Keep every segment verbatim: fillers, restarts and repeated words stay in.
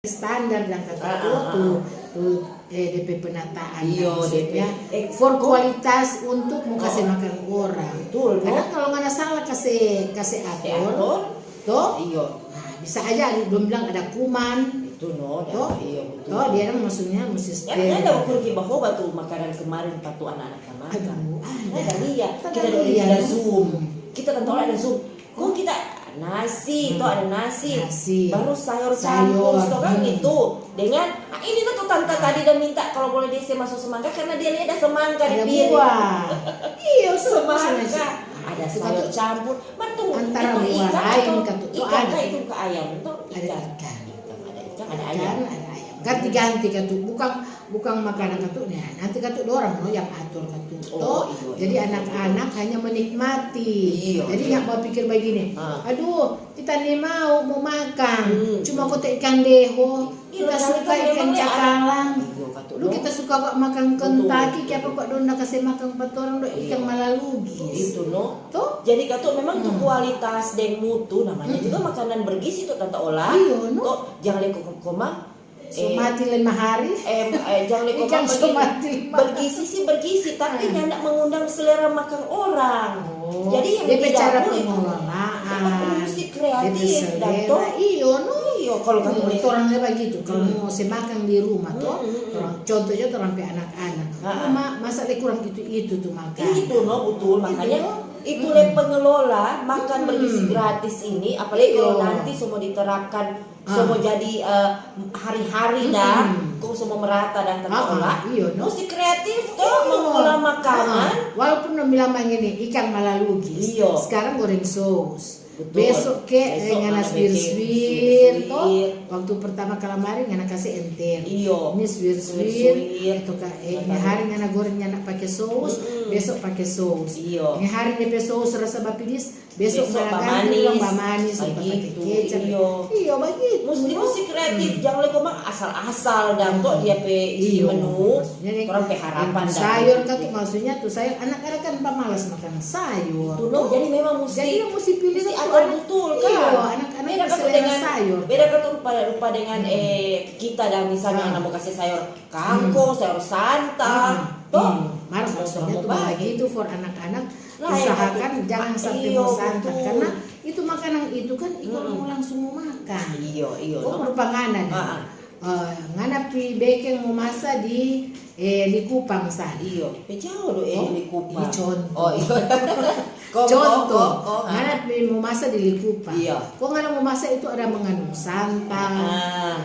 standar dang kata tu, tu, tu, eh, depe penataan, iyo, maksudnya, depe, eh, for kualitas untuk mo kase makan orang. Betul, no? Karena kalau ngana salah kase, kase ator, to? Iyo. Nah, bisa aja ada, dong bilang ada kuman. Itu, no, to? Iyo, betul. To, dia kan maksudnya musti steril. Ya, ada ukur ki bahwa batu makanan kemarin patu anak-anak makan. Aduh, ada. Ada, iya. Kita ada, no? Zoom. Kita kan tahu ada Zoom. Kong kita nasi, to ada nasi. Nasi. Baru sayur campur, to kan gitu. Dengan, ah, ini tuh tante tadi udah minta kalau boleh dia se maso semangka karena dia lihat ada semangka di piring. Ada buah. Iyo, semangka. Ada sayur campur. Mar tunggu, antara buah lain katu, to ikan ada. Itu ke ayam, to ikan. Ada ikan. Ikan, ada ikan, ada ayam. Ganti-ganti katu. Bukan Bukang makanan katu, nah, nanti katu dorang no yang atur katu. Oh, to? Iyo, jadi anak-anak hanya menikmati. Iyo, jadi nggak mau pikir begini, aduh, kita ni mau, mau makan. Cuma kote ikan deho, kita suka ikan cakalang. Iyo, katu, no? Kita suka kok makan kentaki, kiapa kok dong nda kase makan pa torang do ikan malalugis? Itu, no? To? Jadi katu memang tu kualitas deng mutu, namanya juga makanan bergizi tu, Tanta Ola. Iyo, no? To, jangan leko komang, so mati lima hari. Eh, eh, jangan leko ikan so mati lima hari. Bergizi sih bergizi, tapi nyanda mengundang selera makan orang. Oh, jadi yang di dapur itu pengelolaan, musti kreatif dan to. Iyo, no. Iyo, kalau kamu lihat orang dia begitu, kalau mau se makan di rumah to, contohnya orang pe anak-anak. Mama, masa dia kurang itu, itu tuh makan. Itu, no, betul. Makanya itu le pengelola makan bergizi gratis ini, apalagi kalau nanti semua diterapkan, semua jadi, eh, hari-hari dan kong semua merata dan terkelola, iyo, no? Musti kreatif to mengolah makanan. Walaupun dong bilang bagini, ikan malalugis, sekarang goreng saus. Betul. Besok ke, eh, ngana swir-swir to. Waktu pertama kalamari ngana kase enter. Iyo. Ini swir-swir, atau ka, eh, ini hari ngana goreng nyanda pake saus, besok pake saus. Iyo. Ini hari depe saus rasa bapidis, besok ngana ganti dong bamanis, atau pake kecap. Iyo, bagitu. Musti, musti kreatif, jangan leko mang asal-asal dang to dia pe isi menu. Orang pe harapan dang. Sayur katu, maksudnya tu sayur, anak-anak kan pamalas makan sayur. Itu no, jadi memang musti, jadi musti pilih musti atur betul kan. Iyo, anak-anak selera sayur. Beda katu rupa, rupa dengan, eh, kita dang misalnya anak mau kasih sayur kangkong, sayur santan, to. Mar maksudnya tu bagitu for anak-anak, usahakan jangan sampai mo santan, karena itu makanan itu kan iko mo langsung mo makan. Iyo, iyo. Kong rupa ngana dang. Eh, ngana pi bekeng mo masa di, eh, Likupang sana. Iyo, pe jao do, eh, di Likupang. Ini contoh. Oh, iyo. Contoh, ngana pi mo masa di Likupang. Iyo. Kong ngana mo masa itu ada mengandung santan.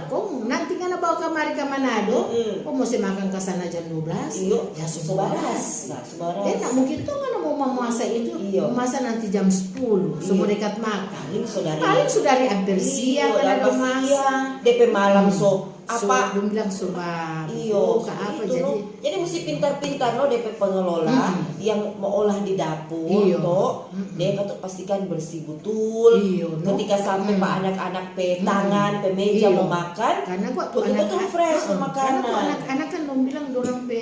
Kong nanti ngana bawa kamari ka Manado, kong mo se makan ka sana jam dua belas, iyo, ya so baras. Nah, so baras. Enak, mungkin to ngana mo mamasa itu, iyo, mo masa nanti jam sepuluh, so mo dekat makan. Paling so dari, paling so dari amper siang ngana dong masa. Depe malam so apa? Dong bilang so ba, iyo, buka apa, jadi. Jadi musti pintar-pintar no depe pengelola yang mo olah di dapur to. Dia katu pastikan bersih butul. Iyo, no? Ketika sampe pa anak-anak pe tangan, pe meja mo makan, karena kwa tu betul-betul anak-anak, fresh tu makanan. Karena kwa anak-anak kan dong bilang dorang pe